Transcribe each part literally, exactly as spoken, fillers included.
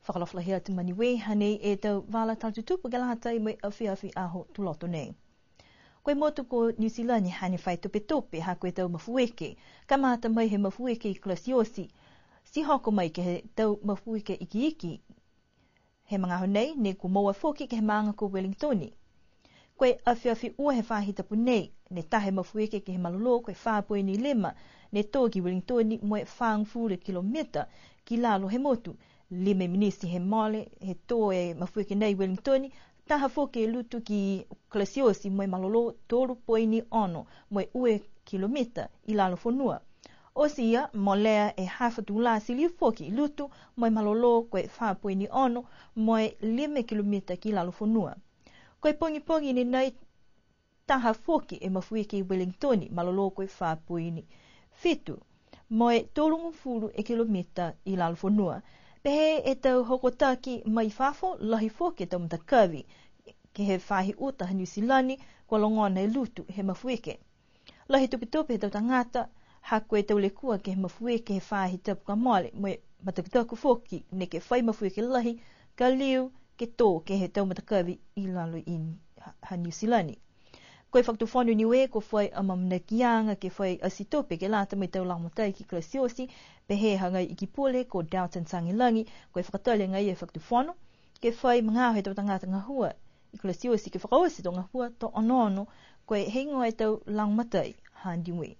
Fakaalofa lahi atu ma Niue, hanei e tau vala tala tutupu ke lata mo e afiafi Aho Tuloto nei. Ko e motu ko Niu Silani hane fai tupetupe ha ko e tau mafuike, kamata mai he mafuike i Christchurch, ti hoko mai ke he tau mafuike ikiiki. He magaaho nei, ne kua moua foki ke he maaga ko Wellington. Ko e afiafi Ua he faahi tapu nei, ne taha e mafuike ke he malolō ko e fā poini lima, ne tō ki Wellington mo e fāgofulu kilomita ki lalo he motu. Lima e minuti he mole he tō e mafuike nei Wellington, taha foki e lutu ki Christchurch mo e malolō tolu poini ono mo e ua kilomita i lalo fonua. Oti ia, molea e hafa tulā ti liu foki lutu mo e malolō ko e fā poini ono mo e lima kilomita ki lalo fonua. Ko e pogipogi ni nei, taha foki e mafuike i Wellington, malolō ko e fā poini fitu mo e tolugofulu e kilomita i lalo fonua. Pehē e tau hokotaki mai fafo, lahi foki e tau matakavi ke he faahi uta ha Niu Silani kua logona e lutu he mafuike. Lahi tupetupe he tau tagata, ha ko e tau lekua ke he mafuike he faahi tapu kua mole, mo e matakutaku foki neke fai mafuike lahi, ka liu ke tō ke he tau matakavi i lalo i ha, ha Niu Silani. Ko e Fakatufono Niue, kua fai amaamanakiaga ke fai ati tupe ke lata mo e tau lagomatai ki Christchurch, pehē ha nai Ikipule ko Dalton Tagelagi, ko e fakatali agaia e Fakatufono ke fai magaaho he tau tagata gahua i Christchurch ke fakaoti e tau gahua to onoono, ko e heigoa e tau lagomatai ha Niue.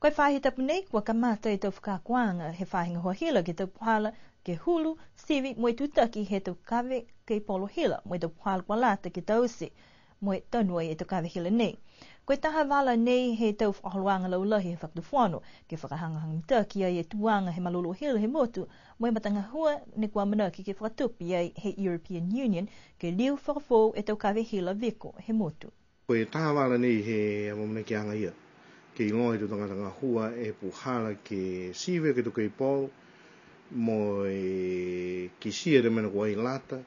Ko e faahi tapu nei, kua kamata e tau fakaakoaga he faahi gahua hila ke he tau puhala ke hulu, sivi mo e tutaki he tau kave keipolo hila, mo e tau puhala kua lata ke taute mo e tanu ai e tau kave hila nei. Ko e taha vala nei he tau fakaholoaga laulahi he Fakatufono, ke fakahagahaga mitaki ai e tuaga he malolō hila he motu, mo e matagahua ne kua amanaki ke fakatupe ai he European Union, ke liu fakafoou e tau kave hila viko he motu. Ko e taha vala nei he amaamanakiaga ia, ke iloa e tau tagata gahua e puhala ke sivi ke he tau keipolo, mo e kitia e mena kua ai lata,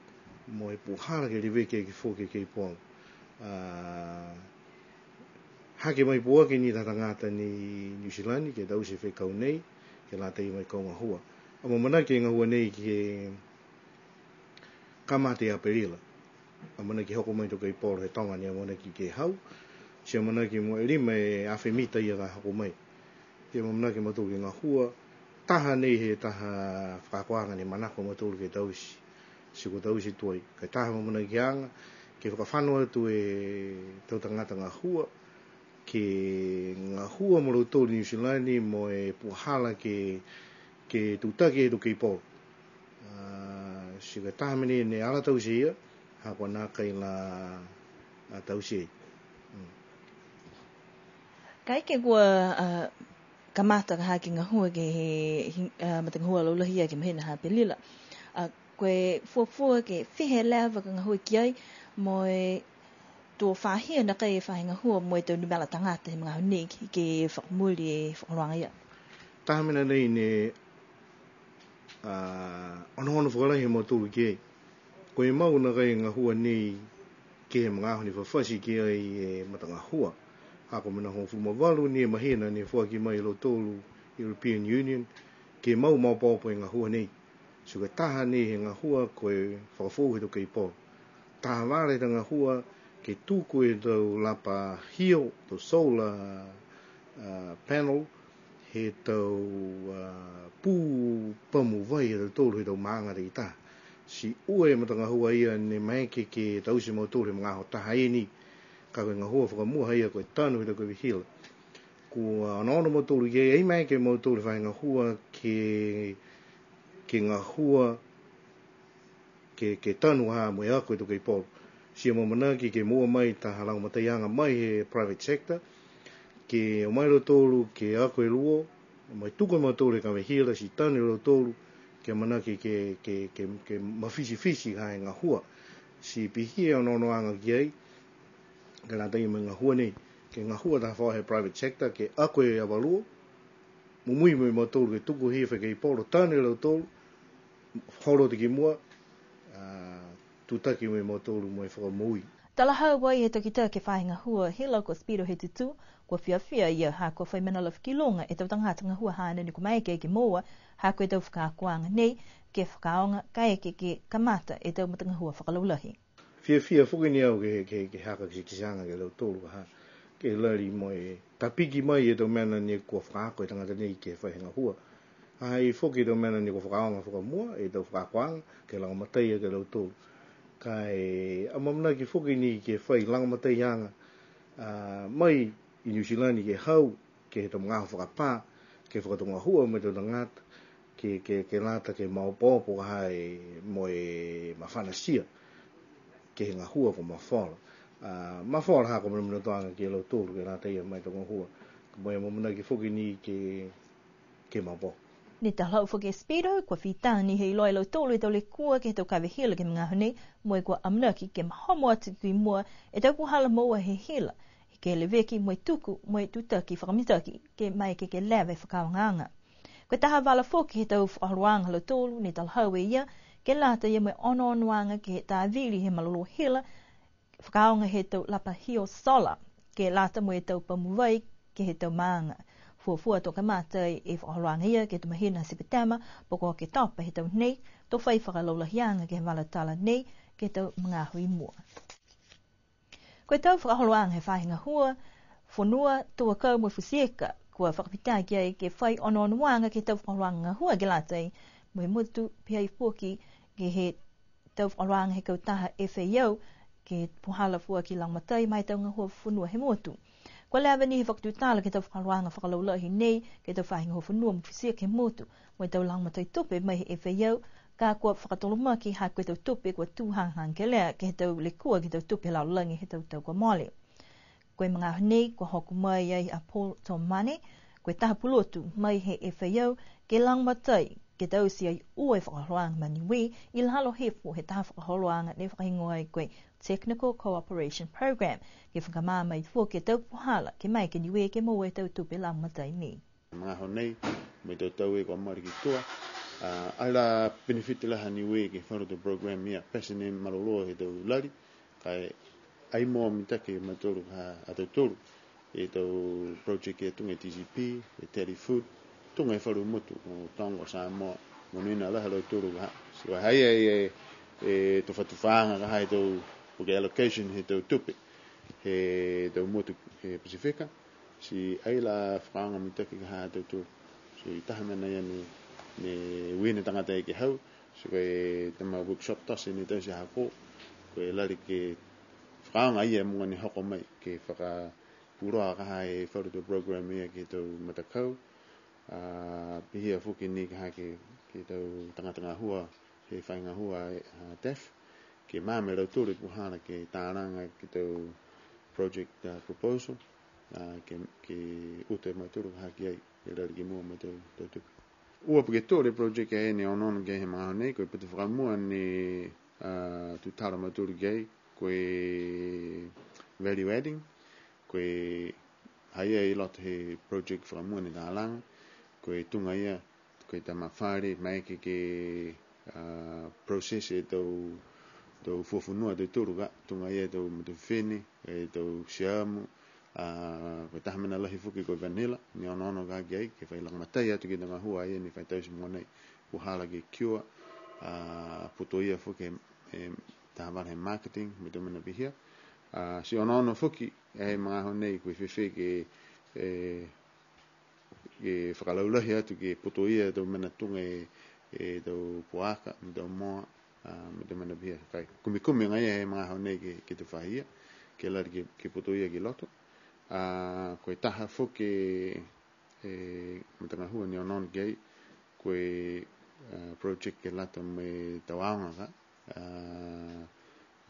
mo e puhala ke leveki aki foki e keipolo. A, hake mai pauaki ni e taha tagata ni Niu Silani ke taute e fekau nei, ke lata mo e kau gahua. Amaamanaki e gahua nei ke kamata e Aperila. Amanaki hoko mai e tau keipolo he toga ne amanaki ke hau. Ti amanaki mo e lima e afe mita ia ka hoko mai. Ti amanaki a mautolu ke gahua. Taha nei he taha fakaakoaga ne manako a mautolu ke taute. Ti kua taute tuai. Ka e taha amaamanakiaga ke fakafano atu e tau tagata gahua, ke gahua mo lautolu Niu Silani mo e puhala ke, ke tutaki e tau keipolo. A, ti ko e taha mena ne ala taute ia, ha kua nākai la, a, taute. Mm. Kaeke kua, a, kamata ka hake gahua ke he, hi-, a, matagahua laulahi ia ke he mahina ha Aperila. A, ko e fuafua ke fiha e leva ka gahua ki ai, mo e to fahia nakai e faahi gahua mo e tau numela tagata he magaaho nei ke, ke fakamooli e fakaholoaga ia. Taha mena nei ne, a, onoono fakalahi a mautolu ki ai. Ko e mau nakai e gahua nei ke he magaaho ne fafati ki ai e matagahua. Ha ko e mena hogofulu ma valu ni e mahina ne foaki mai e lautolu European Union, ke mau maopoopo e gahua nei. Ti ko e taha nei he gahua ko e fakafoou he tau keipolo. Taha vala he tau gahua ke tuku e tau lapa hio, tau solar, a, panel, he tau, a, pū pamu vai ha tautolu he tau maaga takitaha. Ti ua e matagahua ia ne maeke ke taute e mautolu he magaaho taha ni, ka ko e gahua fakamua ha ia ko e tanu he tau kave hila. Kua onoono a mautolu ke ai maeke a mautolu he faahi gahua ke, ke gahua, ke, ke tanu ha mo e ako e tau keipolo. Ti amaamanaki ke moua mai taha lagomataiaga mai he private sector, ke o mai a lautolu ke ako e luo, mo e tuku a mautolu he kave hila ti tanu e lautolu, ke amanaki ke, ke, ke, ke mafitifiti ha e gahua. Ti pihia e onoonoaga ki ai, ke lata mo e gahua nei, ke gahua taha faahi he private sector, ke ako e ava luo, mumui mo e mautolu ke tuku hifo e keipolo, tanu e lautolu, holo atu ki mua, a, tutaki mo e mautolu mo e fakamoui. Talahau ai he takitaki he faahi gahua hila ko Speedo Hetutu, kua fiafia a ia ha kua fai mena lafi ki luga e tau tagata gahua haana ne kua maeke ke moua, ha ko e tau fakaakoaga nei, ke fakaaoga, kaeke ke kamata e tau matagahua fakalaulahi. Fiafia foki ni au ke, ke, ke haka ke, ke saga ke lautolu ka ha, ke lali mo e tapiki mai e tau mena ne kua fakaako e tagata nei ke fai he gahua. Ai foki e tau mena ne kua fakaaoga fakamua, e tau fakaakoaga, ke lagomatai ke lautolu. Ka e, amaamanaki foki ni ke fai lagomataiaga, a, mai i Niu Silani ke hau, ke he tau magaaho fakapā, ke fakatau gahua mo e tau tagata, ke, ke, ke lata ke maopoopo ka ha e mo e mafanatia, ke he gahua kua mafola. A, mafola ha kua manamanatuaga ke lautolu, ke lata ia mo e tau gahua. Mo e amaamanaki foki ni ke, ke maopoopo. Ne talahau foki e Speedo, kua fita ni he iloa e lautolu e tau lekua ke he tau kave hila ke he magaaho nei, mo e kua amanaki ke mahomo atu ki mua e tau puhala moua he hila, ke leveki mo e tuku, mo e tutaki fakamitaki, ke maeke ke leva e fakaaogaaga. Ko e taha vala foki he tau fakaholoaga ha lautolu, ne talahau e ia, ke lata ia mo e onoonoaga ke he tāvili he malolō hila, fakaaoga he tau lapa hio sola, ke lata mo e tau pamu vai, ke he tau maaga. Fuafua to kamata e fakaholoaga ia ke he tau mahina Sepetema, po kua ke topa he tau nei, to fai fakalaulahiaga ke he vala tala nei, ke he tau magaaho i mua. Ko e tau fakaholoaga he faahi gahua, fonua, tau akau mo e futi ika, kua fakapitaki ai ke fai onoonoaga ke he tau fakaholoaga gahua ke lata mo e motu pihia foki ke he tau fakaholoaga he kautaha F A O, ke puhala foaki lagomatai ma e tau gahua fonua he motu. Kua leva ni he fakatutala ke he tau fakaholoaga fakalaulahi nei, ke he tau faahi gahua fonua mo e futi ika he motu, mo e tau lagomatai tupe mai he F A O, ka kua fakatolomaki ha ko e tau tupe kua tū hagahaga kelea ke he tau lekua ke he tau tupe lalolagi he tau tau kua mole. Ko e magaaho nei, kua hoko mai ai a Paul Tomane, ko e taha pulotu mai he F A O, ke lagomatai, ke taute ai ua e fakaholoaga ma Niue, i lalo hifo he taha fakaholoaga ne fakahigoa ai ko e Technical Cooperation Program, ke fakamaama foki e tau puhala, ke maeke Niue ke moua e tau tupe lagomatai nei. Magaaho nei, mo e tau tau e kua mole ki tua. A, ai la benefit lahi a Niue ke he falu tau program ia, pete ne malolō he tau lali, ka e ai moua mitaki e mautolu ha, a tautolu, e tau project e tuga e T C P, e Tele Food, tuga e falu motu, o Tonga, Samoa, monuina lahi a lautolu ka ha. So, ha i ai e, e tufatufaaga ka ha he tau, po ke allocation he tau tupe, he tau motu, he Pasifika. Ti ai la fakaaoga mitaki ka ha a tautolu. Ti taha mena ia ne, ne ui ni tagata ke hau. Ti ko e tama workshop tote ne taute haaku. Ko e lali ke fakaaoga ia mo e ne hoko mai ke fakapuloa ka ha e falu tau program ia ke he tau matakau. A, pihia foki ni ka ha ke, ke he tau tagata gahua, he faahi gahua, a, TAFE, ke maama e lautolu e puhala ke talaga ke he tau project, a, proposal, a, ke, ke uta e mautolu ka ha ki ai, ke lali ki mua mo e tau, tau tupe. Ua po ke tolu e project ia ne onoono ki ai he magaaho nei, ko e patu fakamua ne, a, tutala a mautolu ki ai, ko e value adding, ko e ha i ai i loto he project fakamua ne talaga, ko e tuga ia, ko e tama fale, maeke ke, a, process e tau, tau fuafonua a tautolu ka, tuga ia e tau matafine, e tau siamu, a, ko e taha mena lahi foki ko e vanilla, ne onoono ka ki ai, ke fai lagomatai atu ke he tau gahua ia ne fai taute mogonei, puhala ke cure, a, putoia foki e, e taha vala he marketing, mo e tau mena pihia. A, ti onoono foki, e he magaaho nei, ko e fēfē ke, e, ke fakalaulahi atu ke putoia e tau mena tuga e, e tau puaka, mo e tau moa, a, mo e tau mena pihia. Ka e kumikumi agaia he magaaho nei ke, ke he tau faahi ia, ke lali ke, ke putoia ki loto. A, ko e taha foki e, e matagahua ne onoono ki ai, ko e, a, project ke lata mo e tau aoga ka, a,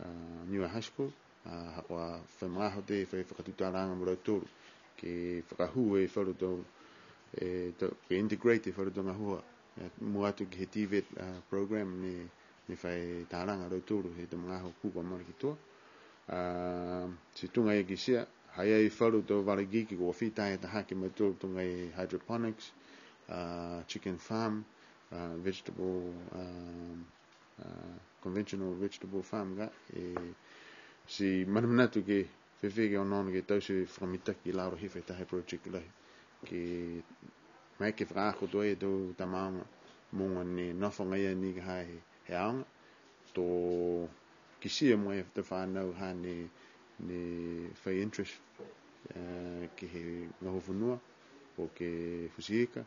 a, Niue High School, a, ha kua fai magaaho tei fai fakatutalaaga mo lautolu, ke fakahū e falu tau, e, tau, ke integrate e falu tau gahua, e, mua atu ke he TVET, a, program ne, ne fai talaga a lautolu he tau magaaho kua mole ki tua. A, ti tuga ia kitia, ha i ai falu tau vala ikiiki kua fita e taha ke he mautolu tuga e hydroponics, a, chicken farm, a, vegetable, a, a, conventional vegetable farm ka, e, Ti manamanatu ke fēfē ke onoono ke taute fakamitaki i lalo he fai taha project lahi. Ke maeke ke fakaako atu ai e tau tama aoga, mena ne nofo agaia ni ka ha he, he aoga. To kitia mo e tau fanau ha ne, ne fai interest, e, ke he gahua fonua, po ke futi ika,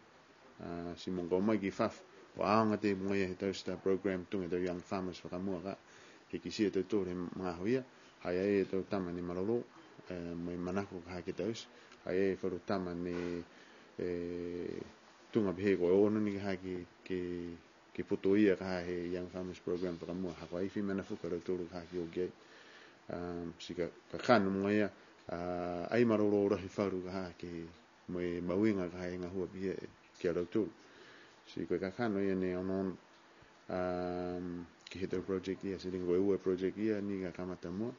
a, ti mo kau mai ki fafo. Kua aoga tei mo e he tau star program tuga e tau Young Farmers fakamua ka, he kitia e tautolu he magaaho ia, ha i ai e tau tama ne malolō, e, mo e manako ka ha ke taute, ha i ai e falu tama ne, e, tuga pehē ko e ono ni ka ha ke, ke, ke putoia ka ha he Young Farmers Program fakamua, ha kua ai fai mena foki a lautolu ka ha ke o ki ai. Um, ti ka, kakano mo e ia, a, ai malolō lahi falu ka ha ke, mo e mahuiga ka ha e gahua pihia ki a lautolu. Ti ko e kakano ia ne onoono, um, ke he tau project ia, ti liga ko e ua project ia ni ka kamata mua.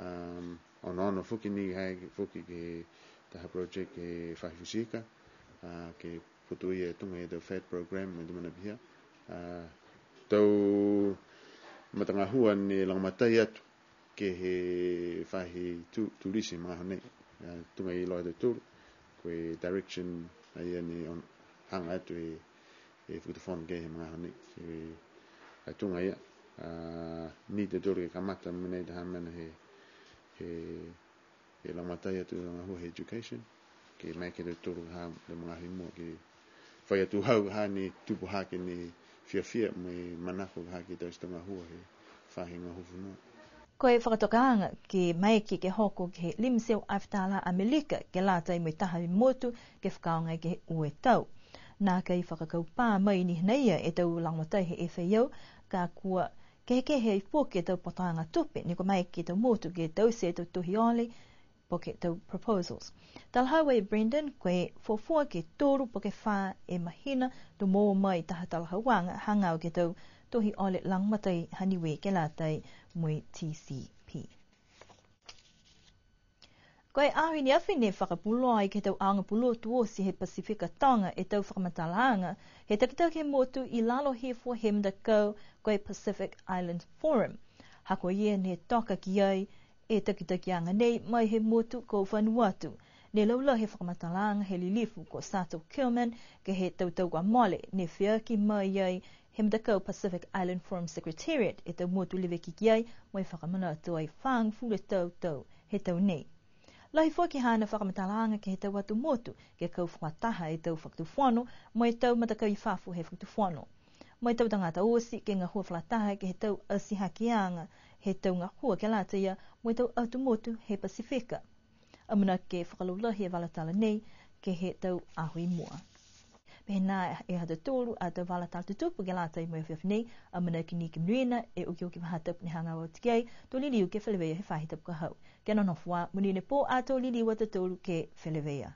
Um, onoono foki ni ka ha foki ke he taha project ke he faahi futi ika, a, ke putoia e tuga e tau fad program, mo e tau mena pihia. A, tau matagahua ne lagomatai atu ke he faahi tu-, tulisi magaaho nei, a, tuga e iloa e tautolu, ko e direction a ia ne on-, haga atu e, e fakatufono ke he magaaho nei. E, a tuga ia, a, ni tautolu ke kamata mena e taha mena he, he, he lagomatai atu e gahua he education, ke maeke e tautolu ha, he magaaho i mua ke fai atu hau ha ne tupu hake ne fiafia mo e manako ha ke taute e tau gahua he faahi gahua fonua. Ko e fakatokaaga ke maeke ke hoko ke he lima e teau afe tālā Amelika ke lata mo e taha motu ke fakaaoga ke he ua e tau. Nākai fakakaupā mai ni hanei e tau lagomatai he F A O, ka kua kehekehe ai foki e tau patoaga tupe, ne kua maeke e tau motu ke taute e tau tohi ole, po ke tau proposals. Talahau e Brendan, ko e fuafua ke tolu po ke fā e mahina, to moua mai taha talahauaga hagaao ke he tau tohi ole lagomatai ha Niue ke lata mo e T C P. Ko e aho i ne afi ne fakapuloa ai ke he tau aoga pulotu oti he Pasifika Toga e tau fakamatalaaga he takitaki he motu i lalo hifo he matakau ko e Pacific Island Forum. Ha ko ia ne toka ki ai e takitakiaga nei mai he motu ko Vanuatu. Ne laulahi e fakamatalaaga he lilifu ko Sato Kilman ke he tau tau kua mole, ne feaki mai ai he matakau Pacific Island Forum Secretariat e tau motu leveki ki ai, mo e fakamanatu ai fāgofulu tau tau he tau nei. Lahi foki haana fakamatalaaga ke he tau atu motu, ke kau fakataha e tau fakatufono, mo e tau matakau i fafo he fakatufono. Mo e tau tagata oti, ke gahua fakalataha ke he tau ati hakeaga he tau gahua ke lata ia mo e tau atu motu he Pasifika. Amanaki ke fakalaulahi e vala tala nei ke he tau aho i mua. Pehē nā e ha tautolu a tau vala tala tutupu ke lata mo e afiafi nei, amanaki ni ke monuina e okioki faahi tapu ne hagaao atu ki ai, to liliu ke feleveia he faahi tapu ka hau. Kia nonofo ā, monuina e pō, ato liliu a tautolu ke feleveia.